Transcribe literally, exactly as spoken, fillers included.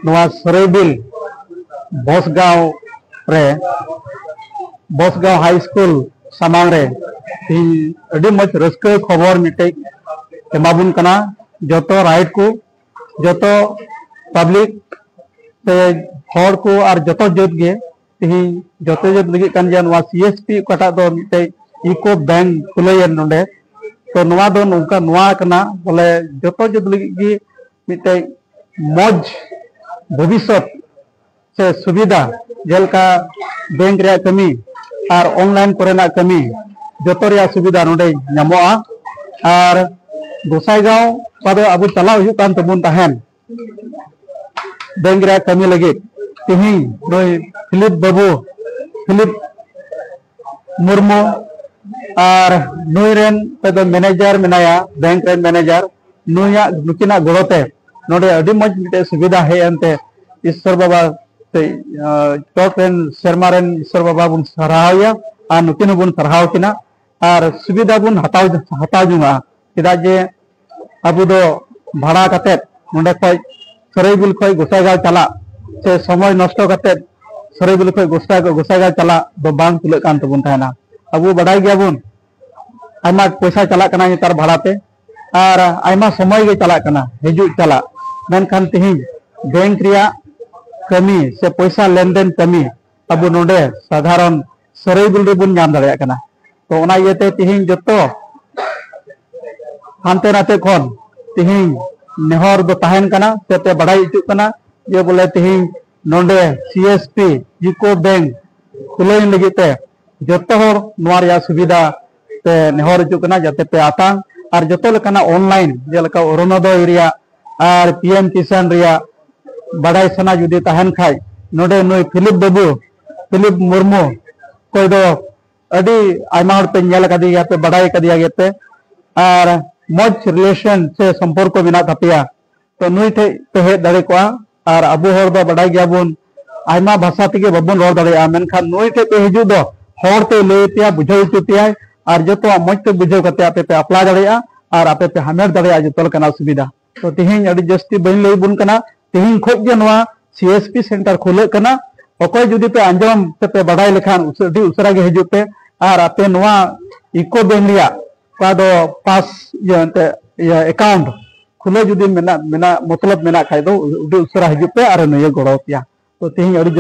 ᱱᱚᱣᱟ ᱥᱚᱨᱟᱭᱵᱤᱞ ᱵᱚᱥᱜᱟᱸᱣ ᱨᱮ, ᱵᱚᱥᱜᱟᱸᱣ ᱦᱟᱭ ᱥᱠᱩᱞ ᱥᱟᱢᱟᱝ ᱨᱮ ᱛᱮᱦᱮᱧ ᱟᱹᱰᱤ ᱢᱚᱡᱽ ᱨᱟᱹᱥᱠᱟᱹ ᱠᱷᱚᱵᱚᱨ ᱢᱤᱫᱴᱮᱡ ᱮᱢᱟᱵᱚᱱ ᱠᱟᱱᱟ᱾ ᱡᱚᱛᱚ ᱨᱟᱭᱤᱴ ᱠᱚ, ᱡᱚᱛᱚ ᱯᱟᱵᱽᱞᱤᱠ ᱥᱮ ᱦᱚᱲ ᱠᱚ ᱟᱨ ᱡᱚᱛᱚ ᱡᱟᱹᱛ ᱜᱮ ᱛᱮᱦᱮᱧ ᱡᱚᱛᱚ ᱡᱟᱹᱛ ᱞᱟᱹᱜᱤᱫ ᱠᱟᱱ ᱜᱮᱭᱟ᱾ ᱱᱚᱣᱟ ᱥᱤ ᱮᱥ ᱯᱤ ᱚᱠᱟᱴᱟᱜ ᱫᱚ ᱢᱤᱫᱴᱮᱡ ᱤᱠᱳ ᱵᱮᱝᱠ ᱠᱷᱩᱞᱟᱹᱭᱮᱱ ᱱᱚᱰᱮ, ᱛᱚ ᱱᱚᱣᱟ ᱫᱚ ᱱᱚᱝᱠᱟ, ᱱᱚᱣᱟ ᱠᱟᱱᱟ ᱵᱚᱞᱮ ᱡᱚᱛᱚ ᱡᱟᱹᱛ ᱞᱟᱹᱜᱤᱫ ᱜᱮ ᱢᱤᱫᱴᱮᱡ ᱢᱚᱡᱽ ᱵᱷᱚᱵᱤᱥᱥᱚᱛ ᱥᱮ ᱥᱩᱵᱤᱫᱷᱟ, ᱡᱮᱞᱮᱠᱟ ᱵᱮᱝᱠ ᱨᱮᱭᱟᱜ ᱠᱟᱹᱢᱤ ᱟᱨ ᱚᱱᱞᱟᱭᱤᱱ ᱠᱚᱨᱮᱱᱟᱜ ᱠᱟᱹᱢᱤ, ᱡᱚᱛᱚ ᱨᱮᱭᱟᱜ ᱥᱩᱵᱤᱫᱷᱟ ᱱᱚᱰᱮ ᱧᱟᱢᱚᱜᱼᱟ᱾ ᱟᱨ ᱜᱚᱸᱥᱟᱭᱜᱟᱸᱣ ᱚᱠᱟ ᱫᱚ ᱟᱵᱚ ᱪᱟᱞᱟᱣ ᱦᱩᱭᱩᱜ ᱠᱟᱱ ᱛᱟᱵᱚᱱ ᱛᱟᱦᱮᱱ ᱵᱮᱝᱠ ᱨᱮᱭᱟᱜ ᱠᱟᱹᱢᱤ ᱞᱟᱹᱜᱤᱫ, ᱛᱮᱦᱮᱧ ᱱᱩᱭ ᱯᱷᱤᱞᱤᱯ ᱵᱟᱹᱵᱩ, ᱯᱷᱤᱞᱤᱯ ᱢᱩᱨᱢᱩ ᱟᱨ ᱱᱩᱭ ᱨᱮᱱ ᱚᱠᱚᱭ ᱫᱚ ᱢᱮᱱᱮᱡᱟᱨ ᱢᱮᱱᱟᱭᱟ, ᱵᱮᱝᱠ ᱨᱮᱱ ᱢᱮᱱᱮᱡᱟᱨ, ᱱᱩᱭᱟᱜ, ᱱᱩᱠᱤᱱᱟᱜ ᱜᱚᱲᱚ ᱛᱮ ᱱᱚᱰᱮ ᱟᱹᱰᱤ ᱢᱚᱡᱽ ᱢᱤᱫᱴᱮᱡ ᱥᱩᱵᱤᱫᱷᱟ ᱦᱮᱡ ᱮᱱᱛᱮ ᱤᱥᱥᱚᱨ ᱵᱟᱵᱟ ᱥᱮ, ᱟᱸ, ᱪᱚᱴ ᱨᱮᱱ, ᱥᱮᱨᱢᱟ ᱨᱮᱱ ᱤᱥᱥᱚᱨ ᱵᱟᱵᱟ ᱵᱚᱱ ᱥᱟᱨᱦᱟᱣ ᱮᱭᱟ ᱟᱨ ᱱᱩᱠᱤᱱ ᱦᱚᱸᱵᱚᱱ ᱥᱟᱨᱦᱟᱣ ᱠᱤᱱᱟ ᱟᱨ ᱥᱩᱵᱤᱫᱷᱟ ᱵᱚᱱ ᱦᱟᱛᱟᱣ, ᱦᱟᱛᱟᱣ ᱡᱚᱝᱟᱜᱼᱟ᱾ ᱪᱮᱫᱟᱜ ᱡᱮ ᱟᱵᱚ ᱫᱚ ᱵᱷᱟᱲᱟ ᱠᱟᱛᱮᱫ ᱱᱚᱰᱮ ᱠᱷᱚᱡ ᱥᱚᱨᱟᱭᱵᱤᱞ ᱠᱷᱚᱡ ᱜᱚᱸᱥᱟᱭᱜᱟᱸᱣ ᱪᱟᱞᱟᱜ ᱥᱮ ᱥᱚᱢᱚᱭ ᱱᱚᱥᱴᱚ ᱠᱟᱛᱮᱫ ᱥᱚᱨᱟᱭᱵᱤᱞ ᱠᱷᱚᱡ ᱜᱚᱸᱥᱟᱭ-, ᱜᱚᱸᱥᱟᱭᱜᱟᱸᱣ ᱪᱟᱞᱟᱜ ᱫᱚ ᱵᱟᱝ ᱠᱩᱞᱟᱹᱜ ᱠᱟᱱ ᱛᱟᱵᱚᱱ ᱛᱟᱦᱮᱱᱟ᱾ ᱟᱵᱚ ᱵᱟᱰᱟᱭ ᱜᱮᱭᱟᱵᱚᱱ ᱟᱭᱢᱟ ᱯᱚᱭᱥᱟ ᱪᱟᱞᱟᱜ ᱠᱟᱱᱟ ᱱᱮᱛᱟᱨ ᱵᱷᱟᱲᱟ ᱛᱮ ᱟᱨ ᱟᱭᱢᱟ ᱥᱚᱢᱚᱭ ᱜᱮ ᱪᱟᱞᱟᱜ ᱠᱟᱱᱟ ᱦᱤᱡᱩᱜ ᱪᱟᱞᱟᱜ, ᱢᱮᱱᱠᱷᱟᱱ ᱛᱮᱦᱮᱧ ᱵᱮᱝᱠ ᱨᱮᱭᱟᱜ ᱠᱟᱹᱢᱤ ᱥᱮ ᱯᱚᱭᱥᱟ ᱞᱮᱱᱫᱮᱱ ᱠᱟᱹᱢᱤ ᱟᱵᱚ ᱱᱚᱰᱮ ᱥᱟᱫᱷᱟᱨᱚᱱ ᱥᱚᱨᱟᱭᱵᱤᱞ ᱨᱮᱵᱚᱱ ᱧᱟᱢ ᱫᱟᱲᱮᱭᱟᱜ ᱠᱟᱱᱟ᱾ ᱛᱚ ᱚᱱᱟ ᱤᱭᱟᱹᱛᱮ ᱛᱮᱦᱮᱧ ᱡᱚᱛᱚ ᱦᱟᱱᱛᱮ ᱱᱟᱛᱮ ᱠᱷᱚᱱ ᱛᱮᱦᱮᱧ ᱱᱮᱦᱚᱨ ᱫᱚ ᱛᱟᱦᱮᱱ ᱠᱟᱱᱟ ᱥᱮ ᱯᱮ ᱵᱟᱲᱟᱭ ᱦᱚᱪᱚᱜ ᱠᱟᱱᱟ ᱡᱮ ᱵᱚᱞᱮ ᱛᱮᱦᱮᱧ ᱱᱚᱰᱮ ᱥᱤ ᱮᱥ ᱯᱤ ᱤᱠᱳ ᱵᱮᱝᱠ ᱠᱷᱩᱞᱟᱹᱣ ᱞᱟᱹᱜᱤᱫ ᱛᱮ ᱡᱚᱛᱚ ᱦᱚᱲ ᱱᱚᱣᱟ ᱨᱮᱭᱟᱜ ᱥᱩᱵᱤᱫᱷᱟ ᱯᱮ ᱱᱮᱦᱚᱨ ᱦᱚᱪᱚᱜ ᱠᱟᱱᱟ, ᱡᱟᱛᱮ ᱯᱮ ᱟᱛᱟᱝ ᱟᱨ ᱡᱚᱛᱚ ᱞᱮᱠᱟᱱᱟᱜ ᱚᱱᱞᱟᱭᱤᱱ ᱡᱮᱞᱮᱠᱟ ᱚᱨᱩᱱᱳᱫᱚᱭ ᱨᱮᱭᱟᱜ ᱟᱨ ᱯᱤ ᱮᱢ ᱠᱤᱥᱟᱱ ᱨᱮᱭᱟᱜ ᱵᱟᱰᱟᱭ ᱥᱟᱱᱟ ᱡᱩᱫᱤ ᱛᱟᱦᱮᱱ ᱠᱷᱟᱡ, ᱱᱚᱰᱮ ᱱᱩᱭ ᱯᱷᱤᱞᱤᱯ ᱵᱟᱹᱵᱩ, ᱯᱷᱤᱞᱤᱯ ᱢᱩᱨᱢᱩ, ᱚᱠᱚᱭ ᱫᱚ ᱟᱹᱰᱤ ᱟᱭᱢᱟ ᱦᱚᱲ ᱯᱮ ᱧᱮᱞ ᱟᱠᱟᱫᱮ ᱜᱮᱭᱟ, ᱯᱮ ᱵᱟᱰᱟᱭ ᱟᱠᱟᱫᱮᱭᱟ ᱜᱮᱯᱮ, ᱟᱨ ᱢᱚᱡᱽ ᱨᱤᱞᱮᱥᱚᱱ ᱥᱮ ᱥᱚᱢᱯᱚᱨᱠᱚ ᱢᱮᱱᱟᱜ ᱛᱟᱯᱮᱭᱟ, ᱛᱚ ᱱᱩᱭ ᱴᱷᱮᱡ ᱯᱮ ᱦᱮᱡ ᱫᱟᱲᱮ ᱠᱚᱜᱼᱟ᱾ ᱟᱨ ᱟᱵᱚ ᱦᱚᱲ ᱫᱚ ᱵᱟᱰᱟᱭ ᱜᱮᱭᱟᱵᱚᱱ, ᱟᱭᱢᱟ ᱵᱷᱟᱥᱟ ᱛᱮᱜᱮ ᱵᱟᱵᱚᱱ ᱨᱚᱲ ᱫᱟᱲᱮᱭᱟᱜᱼᱟ, ᱢᱮᱱᱠᱷᱟᱱ ᱱᱩᱭ ᱴᱷᱮᱡ ᱯᱮ ᱦᱤᱡᱩᱜ ᱫᱚ ᱦᱚᱲ ᱛᱮ ᱞᱟᱹᱭ ᱟᱯᱮᱭᱟ, ᱵᱩᱡᱷᱟᱹᱣ ᱦᱚᱪᱚ ᱯᱮᱭᱟᱭ, ᱟᱨ ᱡᱚᱛᱚᱣᱟᱜ ᱢᱚᱡᱽ ᱛᱮ ᱵᱩᱡᱷᱟᱹᱣ ᱠᱟᱛᱮ ᱟᱯᱮ ᱯᱮ ᱟᱯᱞᱟᱭ ᱫᱟᱲᱮᱭᱟᱜᱼᱟ ᱟᱨ ᱟᱯᱮ ᱯᱮ ᱦᱟᱢᱮᱴ ᱫᱟᱲᱮᱭᱟᱜᱼᱟ ᱡᱚᱛᱚ ᱞᱮᱠᱟᱱᱟᱜ ᱥᱩᱵᱤᱫᱷᱟ᱾ ᱛᱚ ᱛᱮᱦᱮᱧ ᱟᱹᱰᱤ ᱡᱟᱹᱥᱛᱤ ᱵᱟᱹᱧ ᱞᱟᱹᱭ ᱵᱚᱱ ᱠᱟᱱᱟ, ᱛᱮᱦᱮᱧ ᱠᱷᱚᱡ ᱜᱮ ᱱᱚᱣᱟ ᱥᱤ ᱮᱥ ᱯᱤ ᱥᱮᱱᱴᱟᱨ ᱠᱷᱩᱞᱟᱹᱜ ᱠᱟᱱᱟ᱾ ᱚᱠᱚᱭ ᱡᱩᱫᱤ ᱯᱮ ᱟᱸᱡᱚᱢ ᱥᱮ ᱯᱮ ᱵᱟᱰᱟᱭ ᱞᱮᱠᱷᱟᱱ, ᱩᱥᱟᱹ-, ᱟᱹᱰᱤ ᱩᱥᱟᱹᱨᱟ ᱜᱮ ᱦᱤᱡᱩᱜ ᱯᱮ᱾ ᱟᱨ ᱟᱯᱮ ᱱᱚᱣᱟ ᱤᱭᱩᱠᱳ ᱵᱮᱝᱠ ᱨᱮᱭᱟᱜ ᱚᱠᱟ ᱫᱚ ᱯᱟᱥ, ᱤᱭᱟᱹ, ᱮᱱᱛᱮ, ᱤᱭᱟᱹ, ᱮᱠᱟᱣᱩᱱᱴ ᱠᱷᱩᱞᱟᱹᱣ ᱡᱩᱫᱤ ᱢᱮᱱᱟᱜ, ᱢᱮᱱᱟᱜ, ᱢᱚᱛᱞᱚᱵ ᱢᱮᱱᱟᱜ ᱠᱷᱟᱡ ᱫᱚ, ᱟᱹᱰᱤ ᱩᱥᱟᱹᱨᱟ ᱦᱤᱡᱩᱜ ᱯᱮ ᱟᱨ ᱱᱩᱭᱮ ᱜᱚᱲᱚ ᱯᱮᱭᱟ᱾ ᱛᱚ ᱛᱮᱦᱮᱧ ᱟᱹᱰᱤ ᱡᱳᱨ